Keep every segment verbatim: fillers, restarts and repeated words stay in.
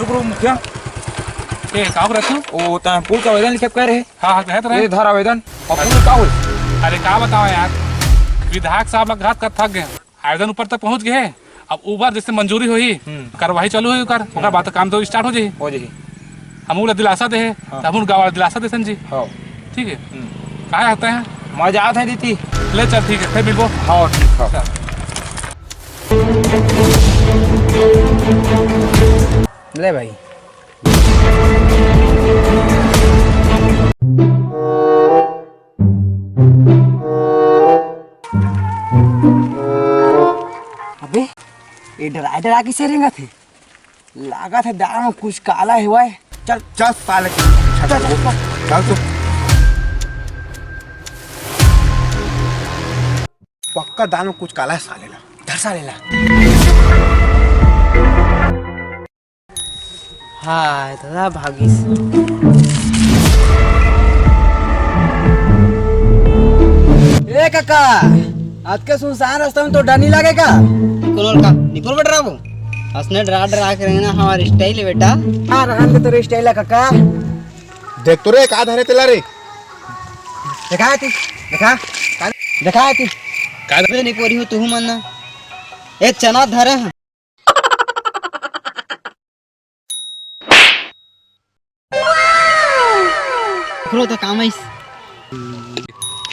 पूर्व मुखिया। ए, का हो रहा तू? ओ, तैं पुल का आवेदन लिखे कहे रहे। हाँ, हाँ, कहे तो रहे। ए, धर आवेदन। अउ पुल का होय? अरे, का बताओ यार, विधायक साहब लग घात कर थक गए। आवेदन ऊपर तक पहुंच गए हे। अब ऊपर जैसे मंजूरी होही, हम्म। कार्यवाही चालू होही ओकर, ओकर बाद तो काम तो start हो जाही। हो जाही। हमू ला दिलासा दे हे, हाँ। तो हमू गाँव वाला दिलासा देसन जी। हाँ। ठीक है। हम्म। कहाँ रहता है? मैं जात है दीदी। ले चल, ठीक है, फिर मिलबो। हाँ, ठीक है। चल। ले भाई। अबे, ये डरा डरा के से रेंगत हे। लागत हे दाल में कुछ काला हे भाई। चल, चल साले के। चल, चल, चल। चल तो। पक्का दाल में कुछ काला हे साले ला। धर साले ला। हाय, दादा भागिस। ए काका, आज के सुनसान रास्ता में तो डर नहीं लगे का? निकल का, निकल बेटा राबो। असने डरा डरा के रहना हमार style है बेटा। हाँ, रहन दे तोरे style है काका। देख तो रे, का धरे तेला रे। देखा है तू, देखा, देखा है तू। का धरे नहीं पोरी हो तू मन ना। ए चना धरे हैं। ओकरो तो काम आइस।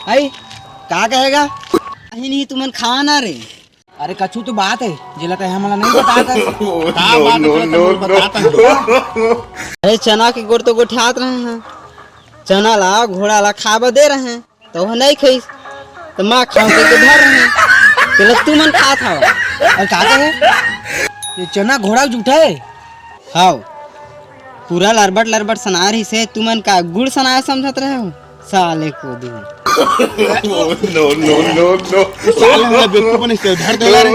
आई, का कहेगा? कहीं नहीं, तुमन खावा ना रे। अरे कछु तो बात है, जेला तय हमला नहीं बताता। का बात है, तुमन बताता है। अरे चना के गोड़ तो गोठियात रहे हैं, चना ला घोड़ा ला खाबा दे रहे हैं। त ओह नइ खइस, त मैं खांव कहिके धर रहे। तेला तुमन खात हव। अउ का कहे? ये चना घोड़ा जूठा हे? हाव। पूरा लरबट लरबट सना रहिस हे, तुमन का गुड़ सनाए समझत रहे हो? साले कोदू। No, no, no, no। साले हमला बेवकूफ बने से धर देला रे।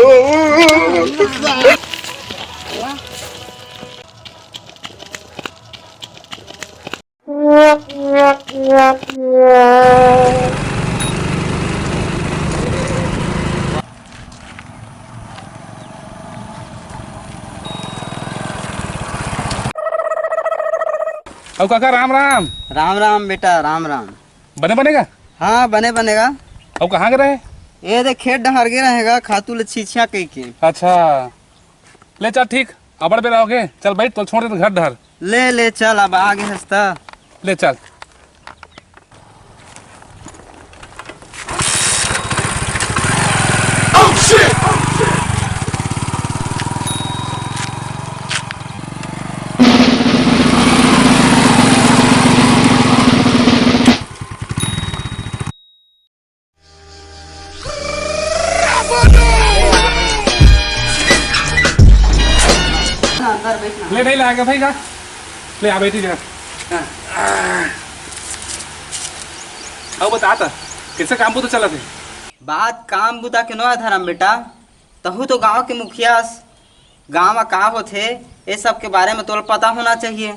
अउ काका, राम राम। राम राम बेटा, राम राम। बने बने गा? हाँ, बने बने गा। अउ कहाँ गे रहे? ए दे खेत डहर गे रहे गा, खातू ले छिछिया कहिके। अच्छा, ले चल, ठीक। अबड़ बेरा होगे, चल बइठ, तोला छोड़ देथन घर डहर। ले, ले चल, अब आगे हस त। ले चल। अंदर बैठ ना। ले, नहीं लाएगा भाई का। ले, आ, बैठी जगह। अउ बता त, कइसे काम बुता चलत हे? बात काम बुता के नोहे धरम बेटा, तहू तो गांव के मुखिया अस। गांव म का होथे, ए सब के बारे म तोला पता होना चाहिए।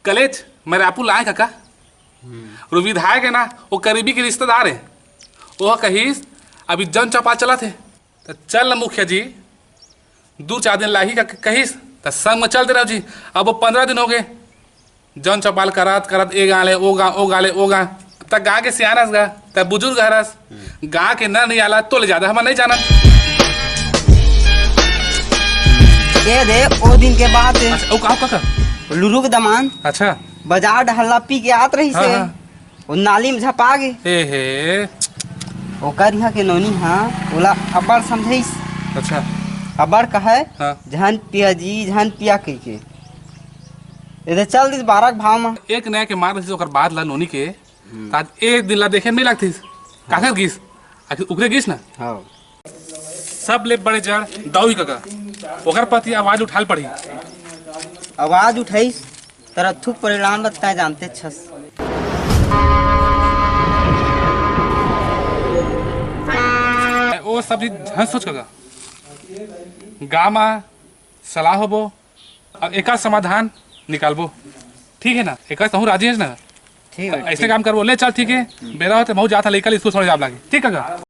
कलेच, मैं रायपुर लाए कका। हम्म। वो विधायक हे ना, वो करीबी के रिश्तेदार हे। वो कहिस, अभी जन चौपाल चलत हे, त चल न मुखिया जी, दू चार दिन लाही का कहिस, त संग म चल दे रहो जी। अब वो पंद्रह दिन होगे, जन चौपाल करत करत ए गांव ले ओ गांव, ओ गांव ले ओ गांव, त गांव के सियान हरस गा, त बुजुर्ग हरस, गांव के नर नियाला तोले जादा हमन नहीं जानन। ए दे, ओ दिन के बात हे। अच्छा, ओ का, का, का? लुरुक दमान। अच्छा। बाजार डहल्ला पी के आत रहिस हाँ, हे। हाँ। ओ नाली में झपा गे। ए हे। ओकर इहाँ के नोनी हा ओला अब्बड़ समझाइस। अच्छा। अब्बड़ कहय, हाँ। "झन पिया जी, झन पिया," कहिके। ए दे चल दिस बारह के भाव म। एक नया के मार दिस ओकर बात ला नोनी के। हम्म। त आज एक दिन ला देखे नहीं लागतिस। काखर गिस? आखिर उकरे गिस ना? हाँ। सबले बड़े जड़ दाऊ ही कका। ओकर प्रति आवाज उठाल पड़ी। आवाज उठाइस, तेरा थुक परिणाम ला तैं जानते छस। ओ सब चीज झन सोच कका। गामा सलाह होबो, अउ एकर समाधान निकालबो। ठीक हे ना? एकर तहूँ राजी हस ना? ठीक हे, त अइसने ठीक। काम करबो। ले चल, ठीक हे। बेरा होथे, महूँ जात हँव, लइका ल स्कूल छोड़े जाब लागे। ठीक हे का?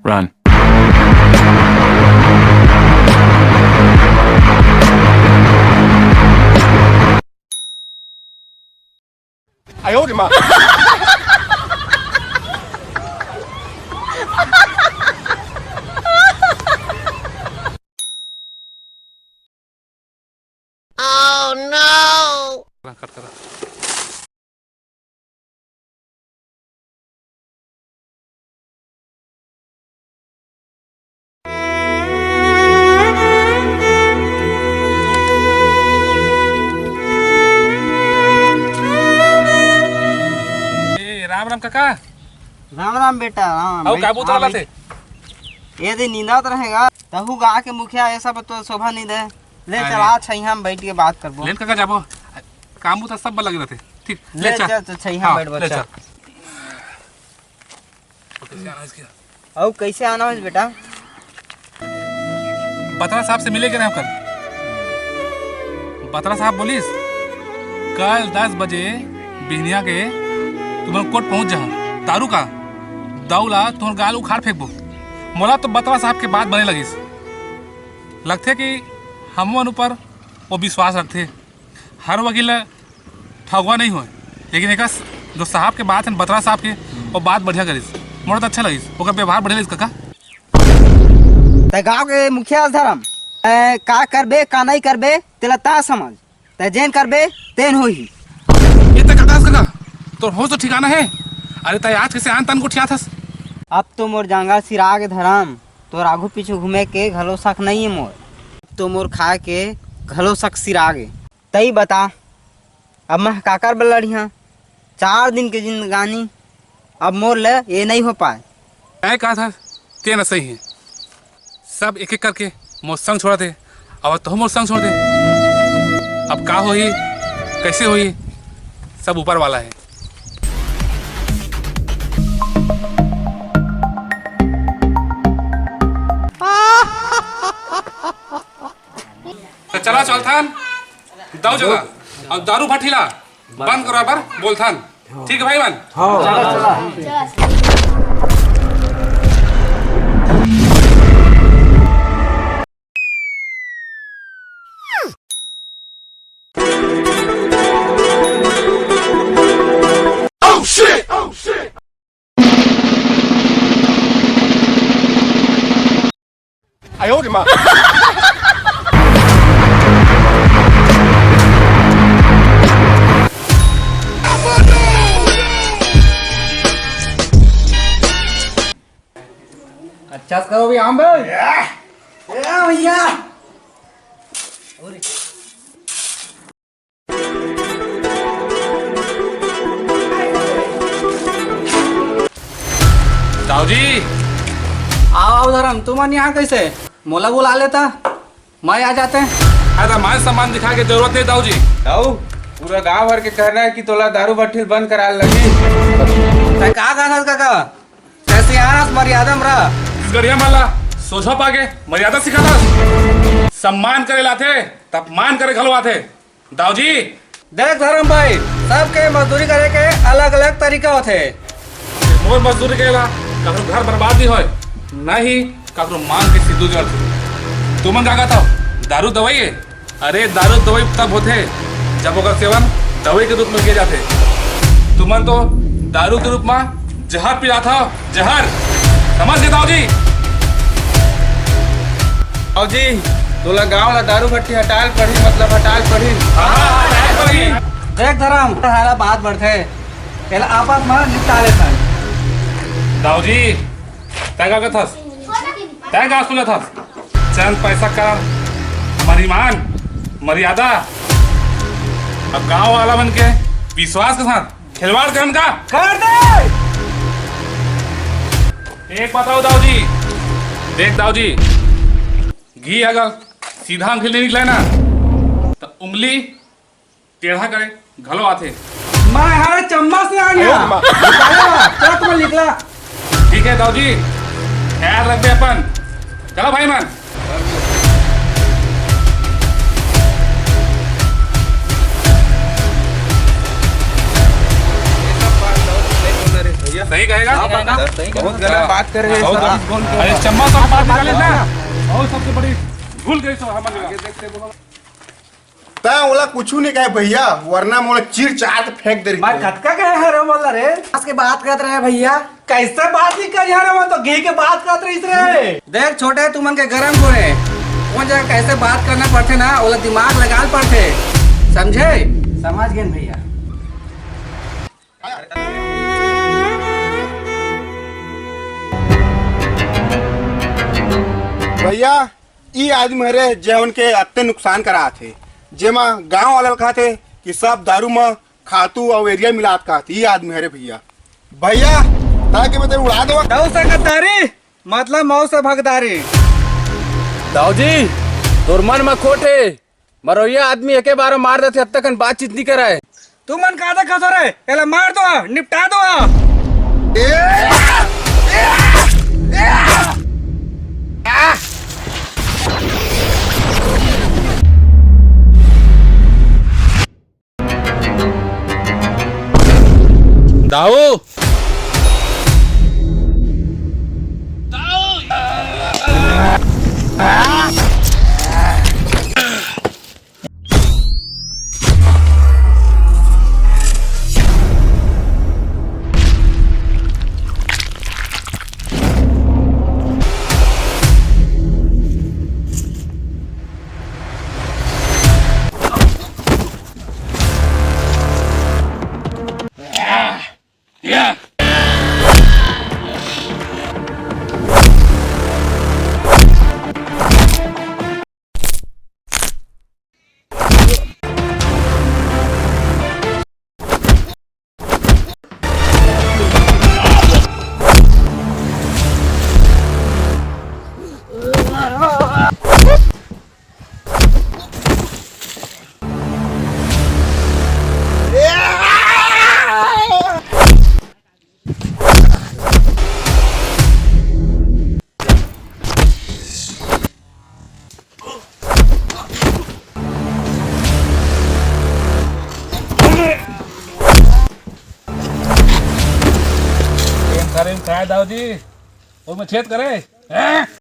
Run। ए, राम राम काका। राम राम बेटा, राम राम। अउ बेटा, का बूता हाँ वाला बेटा। थे? ये दे नींदत रहेगा, तहू गाँव के मुखिया, ये सब तो शोभा नहीं दे। ले अरे। चल, आज छइहाँ में बैठ के बात करबो। ले काका जाबो, काम बूता सब लगे रहते। ठीक, ले ले चल। चल, तो छइहाँ हाँ, बैठ ले बच्चा। चल। अउ कैसे आना होइस बेटा? बतरा साहब से मिले के रहे कल। बतरा साहब बोलिस, "कल दस बजे बिहनिया के तुमन कोर्ट पहुंच जहा। दारू का दऊ ला तुमन गाल उखाड़ फेंकबो।" मोला तो बतरा साहब के बात बने लगिस। लगथे कि हमन ऊपर वो विश्वास रखथे। हर वकील ला ठगवा नहीं होय, लेकिन एकर जो साहब के बात है, बतरा साहब के, वो बात बढ़िया करिस, मोला तो अच्छा लगिस, ओकर व्यवहार बढ़िया लगिस काका। तै गांव के मुखिया अस धरम, तै का करबे का नहीं करबे तेला ता समझ, तै जेन करबे तेन होही। ये तै का कस काका, तोर होश तो ठिकाना है? अरे तै आज कैसे आन तान गोठियाथस? अब तो मोर जांगा सिरागे धरम, तोर आगू पीछू घूमे के घलो शक नहीं है मोर, अब तो मोर खाए के घलो शक सिरागे। तई बता, अब मैं काकर बर लड़िहां? चार दिन के जिंदगानी अब मोर ले ये नहीं हो पाए। तय कहा था, ते न सही है। सब एक एक करके मोर संग छोड़ा थे, अब तो मोर संग छोड़ दे। अब का होही, कैसे होही, सब ऊपर वाला है। तो चला चलथन, दऊ जगह, अउ दारू भट्ठी ला बंद करवा बर बोलथन। ठीक है भाई मन? अच्छा से करो भी आम भाई। ए भैया। दाऊ जी। आओ, आओ धरम, तुमन यहाँ कैसे? मोला बुला लेता, मैं आ जाते। अरे, मान सम्मान दिखा के जरूरत नहीं दाऊ जी। दाऊ, पूरा गांव भर के कहना है कि तोला दारू भट्ठी बंद करा लगी। तै का कहत हस काका? तै सियान अस, मर्यादा म रह। छत्तीसगढ़िया मन ला सोझा पाके मर्यादा सिखाथस। सम्मान करे लाथे, त अपमान करे घलो आथे। दाऊ जी। देख धरम भाई, सबके मजदूरी करे के अलग-अलग तरीका होथे। मोर मजदूरी के ला कखरो घर बर्बाद नहीं होय, न ही कखरो मांग के सिंदूर जलथे। तुमन का कहत हव, दारू दवाई है? अरे, दारू दवाई तब होथे, जब ओकर सेवन दवाई के रूप में किए जाथे। तुमन तो दारू के रूप में जहर पिलात हव, जहर। समझ गे दाऊ जी? दाऊ जी, तोला गांव ला दारू भट्टी हटाल पड़ही, मतलब हटाल पड़ही। हाँ, हटाल पड़ही। देख धरम, तोर हाला बात बढ़थे, एला आपस में निपटा लेथन। दाऊ जी, तै का कथस? तै का सुनत हस? चंद पैसा का हमर ईमान, मर्यादा, अब गांव वाला मन के विश्वास के साथ खिलवाड़ करन का? कर दे। एक बताओ दाऊ जी, देख दाऊ जी, घी अगर सीधा अंगली ले निकले ना, तो उंगली टेढ़ा करे घलो आथे। मैं हर चम्मच ले आ गया। अरे माँ। निकाला, चट में निकला। ठीक है दाऊ जी, ख्याल रखबे अपन। चलो भाई मन। सही कहेगा? बहुत गलत बात कर रहे हैं बहुत सर। गलत। अरे चम्मच और बात निकाले ना, और सबसे बड़ी भूल गई सो हम। तैं ओला कुछू नइ कहे भैया, वरना मोला चीर चार के फेंक दे मैं रहिते। कतका कहे हरे मोला रे? हंस के बात करत रहे भैया। कैसे बात नइ करी हरे, मैं तो घी के बात करत रहिस रे। देख छोटे, तुमन के गरम कोन हे, कोन जगह कैसे बात करना पड़थे ना, ओला दिमाग लगा ल पड़थे, समझे? समझ गेन भैया। भैया, ई आदमी हरे, जे उनके अत्ते नुकसान करात हे, जेमा गांव वाला ल कहत हे कि सब दारू म खातू अउ यूरिया मिलात कहत हे, ई आदमी हरे भैया। भैया, ताकि मैं तेरे उड़ा दो। दऊ से गद्दारी, मतलब मऊ से भगदारी। दाऊ जी, तोर मन म खोट हे, मरोइया आदमी एके बार मार देथे, अत्ता कन बातचीत नइ करय। तुमन का देखत हो रे? एला मार दो, निपटा दो। दाऊ। प्रेम करे, काय दाऊ जी? ओमे छेद करे? हैं?